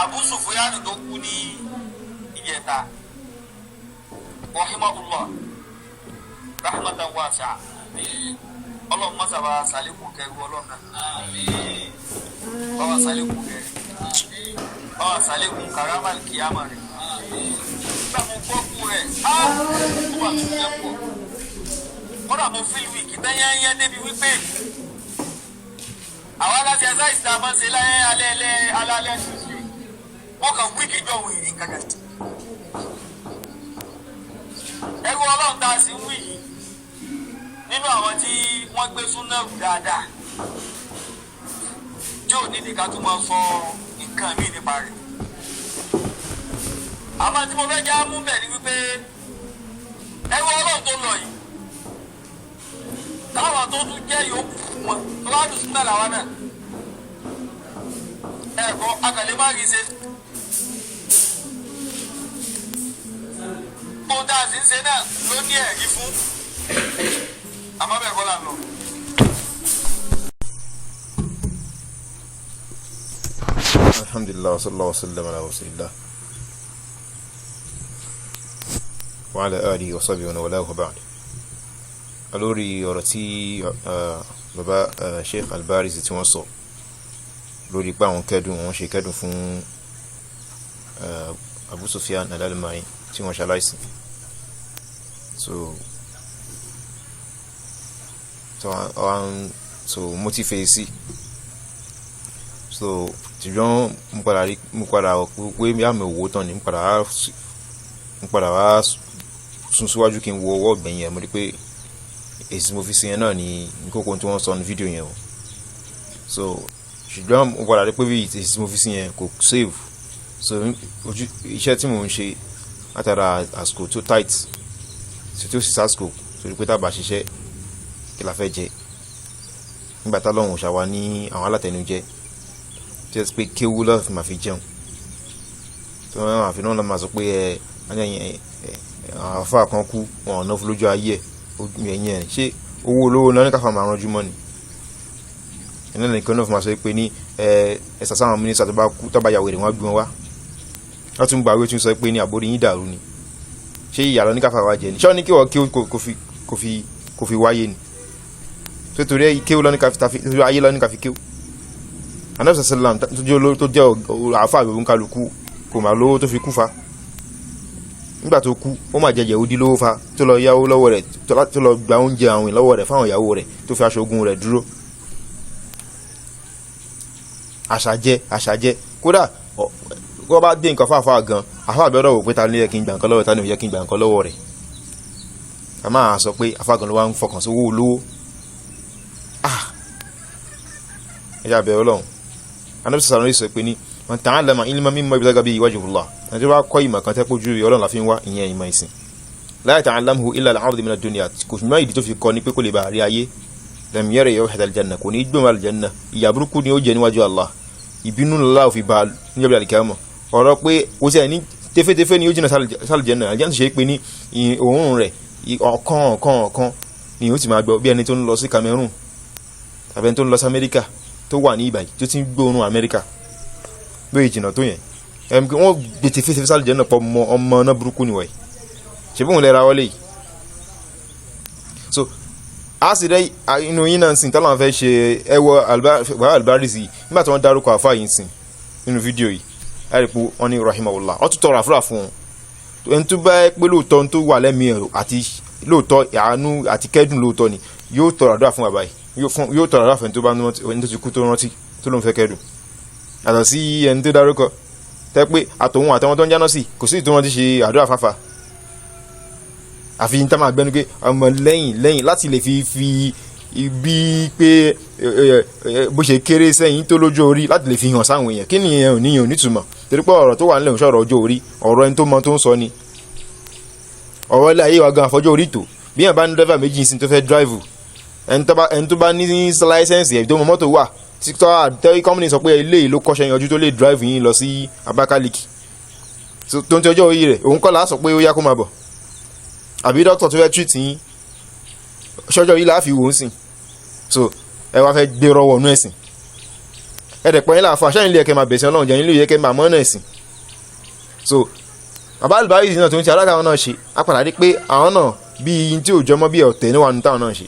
Abu Sufyan tó kú ní ìjẹta, rahimahullah rahmatan wasi'a. Ọlọ́run mọ́sàbá sàlékún kẹrù ọlọ́run náà, báwa sàlékún kẹrù, báwa sàlékún karama kìámà rẹ̀. Nígbà mo gbọ́ kú rẹ̀, á ó wà tó jẹ́ pọ̀, kódà mo feel weak tẹ́yẹ́yẹ́ débi wípé àwọn aláṣẹ ẹ̀sáìsì tá a máa ń ṣe láyé alẹ́ alẹ́ alẹ́ ṣùṣe, wọ́n kàn wíìkì jọ òun ìrìn kankan. Ẹrú ọlọ́run tá a sì ń wí yìí nínú àwọn tí wọ́n gbé súná rù dáadáa tí ò nídìí ká tún máa sọ nǹkan míì nípa rẹ̀. Àmọ́ tí mo fẹ́ já mú bẹ̀ ni wípé ẹrú ọlọ́run tó lọ yìí, táwọn tó tún jẹ́ yòókù fún wọn tó bá dùn súnà làwọn náà ẹ̀kọ́ akàlẹ́ má rí ṣe. Ohun tá a sì ń ṣe náà ló ní ẹ̀rí fún, àmọ́ bẹ́ẹ̀ kọ́ là ń lọ. Alhamdulillah wa sallallahu wa sallam ala rasulillah wa ala alihi wa sahbihi wa wala wa ba'd. Lórí ọ̀rọ̀ tí baba Sheikh Albarizi tí wọ́n sọ lórí pé àwọn kẹ́dùn, wọ́n ṣe kẹ́dùn fún Abu Sufyan Al-Almani tí wọ́n ṣaláìsí. So mo ti fèsì sí, so ṣùgbọ́n mo padà rí, mo padà pé àmì òwò tán ni mo padà wá sún síwájú kí n wo ọwọ́ ọ̀gbẹ̀yìn ẹ̀. Mo rí pé èsì mo fi sí yẹn náà ni kókó tí wọ́n sọ ní fídíò yẹn o. So ṣùgbọ́n mo padà rí pé bí èsì mo fi sí yẹn kò save. So ojú iṣẹ́ tí mò ń ṣe látara àsìkò tó tight tí ó sì sásìkò, torí pé tábà ṣiṣẹ́ kí la fẹ́ jẹ nígbà tá lọ́hùn ṣàwa ní àwọn alátẹnujẹ tí ó ti pé kéwú lọ́ọ̀ fi máa fi jẹun, tí wọ́n máa fi náà máa sọ pé ẹ àwọn afá kan kú, wọn ò ná fún lójú ayé ẹ ẹ̀yìn ẹ̀. Ṣé owó olówó náà ní káfà máa ranjú mọ́ ni? Ẹ̀nà nìkan náà fi máa sọ pé ní ẹ ẹ sàṣà àwọn mínísítà tó bá kú, tó bá yàwó rẹ̀, wọ́n gbé wọn wá, wọ́n tún gbàgbé, tún sọ pé ní àbórí yín dàrú ni. Ṣé ìyàlọ́ ní káfà wá jẹ ni? Ṣé wọ́n ní kí wọ́n kí kò fi wáyé ni? Tó torí ẹ kéwú lọ́ní káfí torí ayé lọ́ní káfí kéwú. Anabi sallam tó jẹ́ àáfà àgbẹ̀wò kálukú kò mà lówó tó fi kú fa. Nígbà tó kú, ó mà jẹjẹ odi lówó fa, tó lọ yáwó lọ́wọ́ rẹ̀, tó lọ gba oúnjẹ àwìn lọ́wọ́ rẹ̀ fáwọn ìyàwó rẹ̀, tó fi aṣọ ogun rẹ̀ dúró. Àṣàjẹ àṣàjẹ, kódà kó bá dé nǹkan fáfá gan, àfáà bẹ́rẹ̀ wò pé ta ni yẹ kí n gbà nǹkan lọ́wọ́, ta ni ò yẹ kí n gbà nǹkan lọ́wọ́ rẹ̀. A máa sọ pé àfáà gan ló wá ń fọkàn sí owó olówó. Ah, ẹ jẹ́ àbẹ̀rẹ̀ ọlọ́run. Anabi sọ̀rọ̀ ní sọ pé ní man ta'allama ilman mimma yubtaga bihi wajhullah, ẹni tó bá kọ́ ìmọ̀ kan tẹ́kọ̀ ojú ọlọ́run la fi ń wá, ìyẹn ìmọ̀ ìsìn, la yata'allamhu illa al-'arad min ad-dunya, kò sì mọ ìdí tó fi kọ́ ni pé kó lè bá rí ayé, lam yara rawhata al-janna, kò ní gbọ́n al-janna, ìyà burúkú ni ó jẹ níwájú Allah, ìbínú ńlá ò fi bá níjọba àlìkámọ̀. Ọ̀rọ̀ pé kò sí ẹni tẹfẹ́tẹfẹ́ ni ó jìnnà sálìjẹ́nà, àlìjẹ́nà ṣe é pé ní òórùn rẹ̀ ọ̀kan ọ̀kan ọ̀kan ni ó sì máa gbọ́, bí ẹni tó ń lọ sí Cameroon tàbí ẹni tó ń lọ sí Amẹ́ríkà tó wà ní ìbàyí tó ti ń gbóòórùn Amẹ́ríkà lóye ìjìnà tó yẹn, wọ́n gbé tẹfẹ́tẹfẹ́ sálìjẹ́nà pọ̀ mọ́ ọmọ náà burúkú ni wọ̀nyí, ṣe bóun lẹ́ra wọlé yìí. So a sì rẹ inú yín náà sìn tọ́lá fẹ́ ṣe ẹwọ Albarizi yìí nígbà tí wọ́n dárúkọ àfa yìí sìn nínú fídíò yìí, ẹ̀rí pé wọ́n ní rahimahullah, wọ́n tún tọrọ àfúrà fún wọn. Ẹni tó bá pé lóòótọ́ tó wà lẹ́mìí ẹ̀rọ àti lóòótọ́ àánú àti kẹ́dùn lóòótọ́ ni yóò tọrọ àdúrà fún bàbá yìí, yóò tọrọ àdúrà fún ẹni tó bá ẹni tó ti kú tó rántí tó lóun fẹ́ kẹ́dùn, yàtọ̀ sí ẹni tó dárúkọ tẹ́ pé àtòun àtàwọn tó ń jáná sí kò sí ìtò wọn ti ṣe àdúrà fáfa, àfi ní tá máa gbẹnu pé ọmọ lẹ́yìn lẹ́yìn láti lè fi fi ibi pé bó ṣe kéré sẹ́yìn tó lójú orí láti lè fi hàn sáwọn èèyàn. Kí ni ìyẹn ò níyàn nítumọ̀, torí pé ọ̀rọ̀ tó wà nílẹ̀ ń sọ̀rọ̀ ọjọ́ orí, ọ̀rọ̀ ẹni tó mọ tó ń sọ ni. Ọ̀rọ̀ ilé ayé wa gan àfọjọ́ orí tó bí yàn bá ní dírẹ́fà méjì sí tó fẹ́ dráìvù, ẹni tó bá ní láísẹ̀nsì ẹ̀ tó mọ mọ́tò wà tí kọ́mìnì sọ pé eléyìí ló kọ́ṣẹ́ yanjú tó lè dráìvù yín lọ sí Abakaliki tó ń ti ọjọ́ orí rẹ̀, òun kọ́ la sọ pé ó yá kó máa bọ̀, àbí dókítà tó fẹ́ treat yín ṣọjọ́ yìí láàfin wò ó sìn. So ẹ wá fẹ́ gbé rọwọ́ nú ẹ̀sìn, Ẹ̀dẹ̀ pọ̀ yín láàfà ṣáà ilé ẹ̀kẹ́ máa bẹ̀sẹ̀ Ọlọ́run jẹ́ ilé ẹ̀kẹ́ máa mọ́ náà ẹ̀sìn. So bàbá àlùbáyé náà tó ń ṣe alága àwọn náà ṣe á padà rí pé àwọn náà bí iyin tí ò jọmọ́ bí ọ̀tẹ̀ níwà nù táwọn náà ṣe.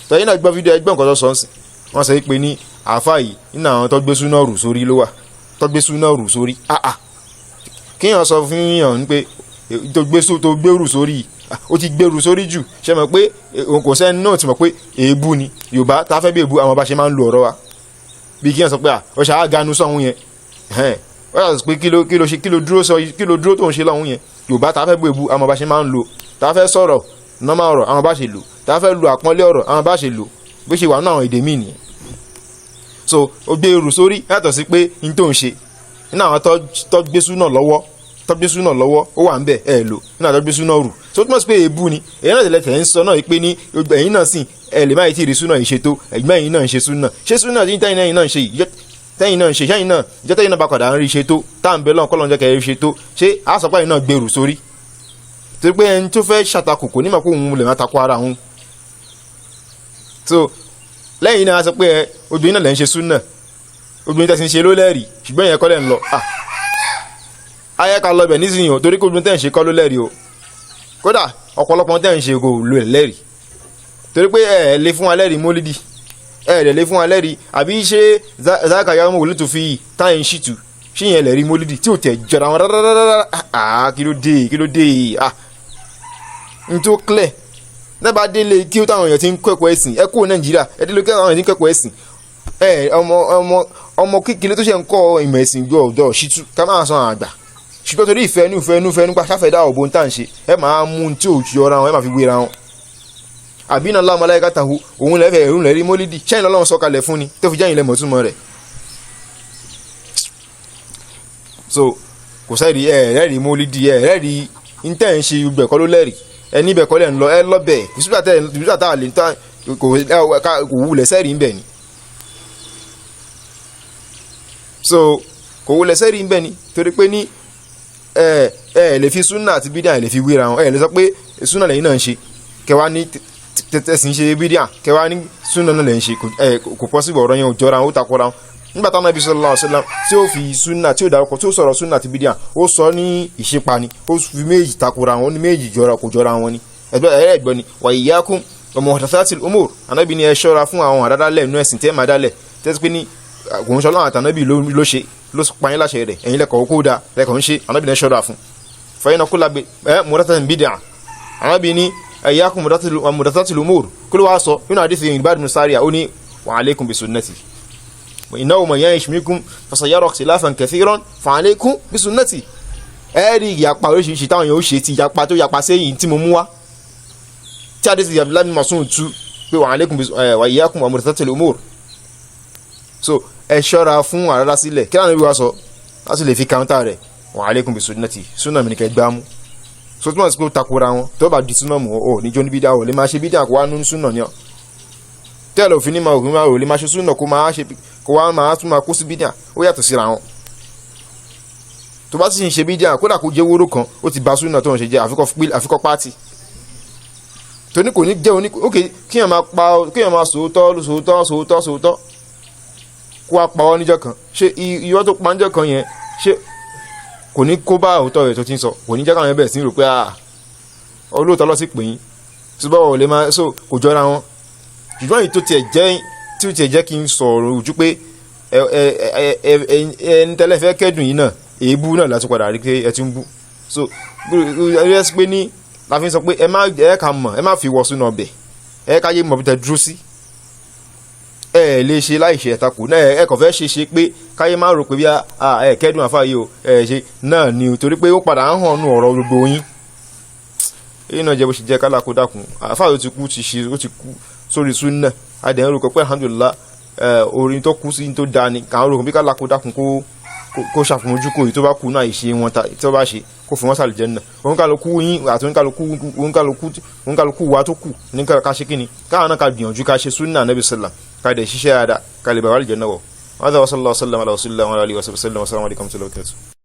Tọ́yìn náà gbọ́ fídíò ẹgbẹ́ nǹkan tó sọ ń sìn, wọ́n sọ pé ní àáfà yìí nínú àwọn tó gbé súná rù sórí ló wà, tó gbé súná rù sórí. Àà, kéèyàn sọ fún yàn ní pé tó gbé tó gbérù sórí, ó ti gbérù sórí jù. Ṣe mọ̀ pé òun kò sẹ́ni náà ti mọ̀ pé èébú ni Yorùbá tá a fẹ́ bí èébú àwọn bá ṣe máa ń lo ọ̀rọ̀ wa, bí kéèyàn sọ pé ọ̀ṣà àganu sọ̀hún yẹn, wọ́n yà sọ pé kí ló ṣe, kí ló dúró sọ, kí ló dúró tó ń ṣe lọ́hún yẹn. Yorùbá tá a fẹ́ gbé èébú àwọn bá ṣe máa ń lo, tá a fẹ́ sọ̀rọ̀ nọ́mà ọ̀rọ̀ àwọn bá ṣe lò, tá a fẹ́ lo àpọ́nlé ọ̀rọ̀ àwọn bá ṣe lò, bó ṣe wà nínú àwọn èdè míì nìyẹn. So ó gbé èrò sórí yàtọ̀ sí pé n tó ń ṣe nínú àwọn tó gbé súnà lọ́wọ́, tó gbé súnà lọ́wọ́ ó wà ń bẹ̀ ẹ̀ lò nínú àwọn tó gbé súnà rù. So túmọ̀ sí pé èébú ni èyí náà tẹ̀lé tẹ̀ ń sọ náà pé ní ẹ̀yin náà sìn ẹ̀ lè má yìí tí ì rí súnà yìí ṣe tó ẹ̀gbọ́n ẹ̀yin náà ń ṣe súnà, ṣé súnà tí tẹ́yìn náà ń ṣe yìí, tẹ́yìn náà ń ṣe sẹ́yìn náà ìjọ tẹ́yìn náà bá padà ń rí ṣe tó tá à ń bẹ lọ́n kọ́lọ́n jẹ́ kẹ́ rí ṣe tó, ṣé àsọpá yìí náà gbèrú sórí? Torí pé ẹni tó fẹ́ ṣàtakò kò ní mọ̀ kó òun lè má takò ara òun. So lẹ́yìn náà a sọ pé ẹ obìnrin náà lẹ́ ń ṣe súnà, obìnrin tẹ̀sí ń ṣe ló lẹ́rìí, ṣùgbọ́n ìyẹn kọ́ lẹ́ ń lọ. Ayé ká lọ bẹ̀ nísìnyí o, torí pé obìnrin tẹ̀ ń ṣe kọ́ ló lẹ́rìí o. Kódà ọ̀pọ̀lọpọ̀ tẹ̀ ń ṣe kò lò lẹ́rìí, torí pé ẹ lè fún wa lẹ́rìí mólídì, ẹ lè fún wa lẹ́rìí àbí ṣé zaka yàrá wòlé tó fi táyà ń ṣìtù ṣé ìyẹn lẹ́rìí mólídì tí ò tẹ̀ jọra wọn rárá. Kí ló dé, kí ló dé? N tó clear dábàá délé kí ó táwọn èèyàn ti ń kẹ́kọ̀ọ́ ẹ̀sìn, ẹ kúrò Nàìjíríà, ẹ délé kí táwọn èèyàn ti ń kẹ́kọ̀ọ́ ẹ̀sìn, ẹ ọmọ ọmọ ọmọ kékeré tó ṣe ń kọ́ ìmọ̀ ẹ̀sìn gbọ́ ọ̀dọ́ ṣítú ká máa san àgbà. Ṣùgbọ́n torí ìfẹ́ inú ìfẹ́ inú ìfẹ́ nípa sáfẹ́ dá òbó ń tà ń ṣe, ẹ máa mú tí ò yọra wọn, ẹ máa fi wéra wọn. Àbí iná láwọn aláìka tàhu òun lẹ́fẹ̀ẹ́ òun lẹ́rí mólídì ṣẹ́yìn lọ́lọ́run sọ̀kalẹ̀ fún ni tó fi jẹ́yìn lẹ́mọ̀ túmọ̀ rẹ̀. So kò sẹ́ẹ̀rí ẹ rẹ́ẹ̀rí mólídì, ẹ rẹ́ẹ̀rí ntẹ́ ń ṣe gbẹ̀kọ́ ló lẹ́rìí, ẹni bẹ̀ kọ́lẹ̀ ń lọ ẹ lọ́bẹ̀ kò sígbà tẹ́ ìbísà tá a lè ta kò wulẹ̀ sẹ́rì ń bẹ̀ ni. So kò wulẹ̀ sẹ́rì ń bẹ̀ ni torí pé ní ẹ ẹ lè fi súnà àti bídíà ẹ lè fi wéra wọn. Ẹ lè sọ pé súnà lẹ́yìn náà ń ṣe kẹwàá ní tẹ̀sí ń ṣe bídíà kẹwàá ní súnà náà lẹ́yìn ṣe, kò pọ́sibọ̀, ọ̀rọ̀ yẹn ò jọra wọn, ó takora wọn. Nígbà táwọn Ànábì sallallahu alaihi wasallam tí ó fi súnà tí ó dárúkọ tí ó sọ̀rọ̀ súnà àti bídíà, ó sọ ní ìṣípani, ó fi méjì takora wọn, ó ní méjì jọra kò jọra wọn ni. Ẹgbẹ́ ẹ̀rẹ́ ẹ̀gbọ́n ni wa iyyakum wa muhdathatil umur, Ànábì ní ẹ ṣọ́ra fún àwọn àdádálẹ̀ inú ẹ̀sìn tẹ́ máa dálẹ̀ tẹ́sí pé ní kò ń ṣọlọ́run àtànábì ló ṣe ló pa yín láṣẹ rẹ̀, ẹ̀yin lẹ́kọ̀ọ́ kó da lẹ́kọ̀ọ́ ń ṣe, Ànábì ní ẹ ṣọ́ra fún. Fa inna kulla muhdathatin bid'ah, Ànábì ní iyyakum wa muhdathatil umur. Kí ló wá sọ nínú àdìsí Irbad ibn Sariyah? Ó ní wa alaykum bi sunnati innahu man ya'ish minkum fasayara ikhtilafan kathiran fa alaykum bi sunnati. Ẹ rí ìyapa oríṣiríṣi táwọn yóò ṣe ti ìyapa tó yapa sẹ́yìn tí mo mú wá tí a dé sí Abdullahi bin Mas'ud tú pé wa alaykum wa iyyakum wa muhdathatil umur. So ẹ ṣọ́ra fún àrárá sílẹ̀ kí láwọn ibi wa sọ láti lè fi káńtà rẹ̀ wa alaykum bi sunnati, súnà mi ní kẹ́ gbá mú. So túmọ̀ sí pé ó takora wọn, tó bá di súnà mú ọ níjó ní bídà, ò lè máa ṣe bídà kó wá nú súnà ni ọ tẹ́lẹ̀ òfin ní ma òfin máa ò lè máa ṣe súnà kó máa ṣe kó wá máa tún máa kó sí bídà, ó yàtọ̀ síra wọn. Tó bá sì ń ṣe bídà kódà kó jẹ́ wóró kan, ó ti ba súnà tó ń ṣe jẹ́, àfikọ́ pátì tóní kò ní jẹ́ oní. Ok, kíyàn máa pa kíyàn máa sòótọ́ sòótọ́ sòótọ́ sòótọ́ kó wá pa ọ́ níjọ́ kan, ṣé irọ́ tó pa níjọ́ kan yẹn ṣé kò ní kó bá òótọ́ rẹ̀ tó ti ń sọ? Kò ní jẹ́ káwọn yẹn bẹ̀rẹ̀ sí rò pé olóòótọ́ lọ sí pè yín ṣùgbọ́n ò lè máa so kò jọra wọn. Ṣùgbọ́n èyí tó tiẹ̀ jẹ́ tí ó tiẹ̀ jẹ́ kí n sọ̀rọ̀ ojú pé ẹ ẹ ẹ ẹ ẹni tẹ́lẹ̀ fẹ́ kẹ́dùn yìí náà, èébú náà láti padà rí pé ẹ ti ń bú. So ẹ ẹ pé ní la fi sọ pé ẹ má ẹ ká mọ̀, ẹ má fi wọ̀ sínú ọbẹ̀, ẹ ká yé mọ̀ bí tẹ dúró sí. Ẹ lè ṣe láì ṣe ẹ̀takò náà, ẹ kàn fẹ́ ṣe ṣe pé káyé má rò pé bí ẹ kẹ́dùn àfáàyè o ẹ ṣe náà ni o, torí pé ó padà ń hàn nù ọ̀rọ̀ gbogbo yín. Èyí náà jẹ́ bó ṣe jẹ́ kálá kó dákun. Àfáàyè ó ti kú ti ṣe ó ti kú sórí súnà, adẹ̀ ń rò pé alhamdulillah orin tó kú sí tó da ni kà ń rò bí kálá kó dákun kó ṣàfùmójú kò yìí tó bá kú náà ìṣe wọn tó bá ṣe kó fún wọn sàlì jẹ́nà. Òǹkàlùkù yín àti òǹkàlùkù wa tó kù ní ká ṣe kíni káwọn náà ká gbìyànjú ká ṣe súnà Nabi sallam ká dẹ̀ ṣiṣẹ́ dáadáa ká lè bàbá àlìjẹ́nà wọ̀. Wa sallallahu sallam ala rasulillah wa alihi wa sallam. Assalamu alaikum wa rahmatullahi wa barakatuh.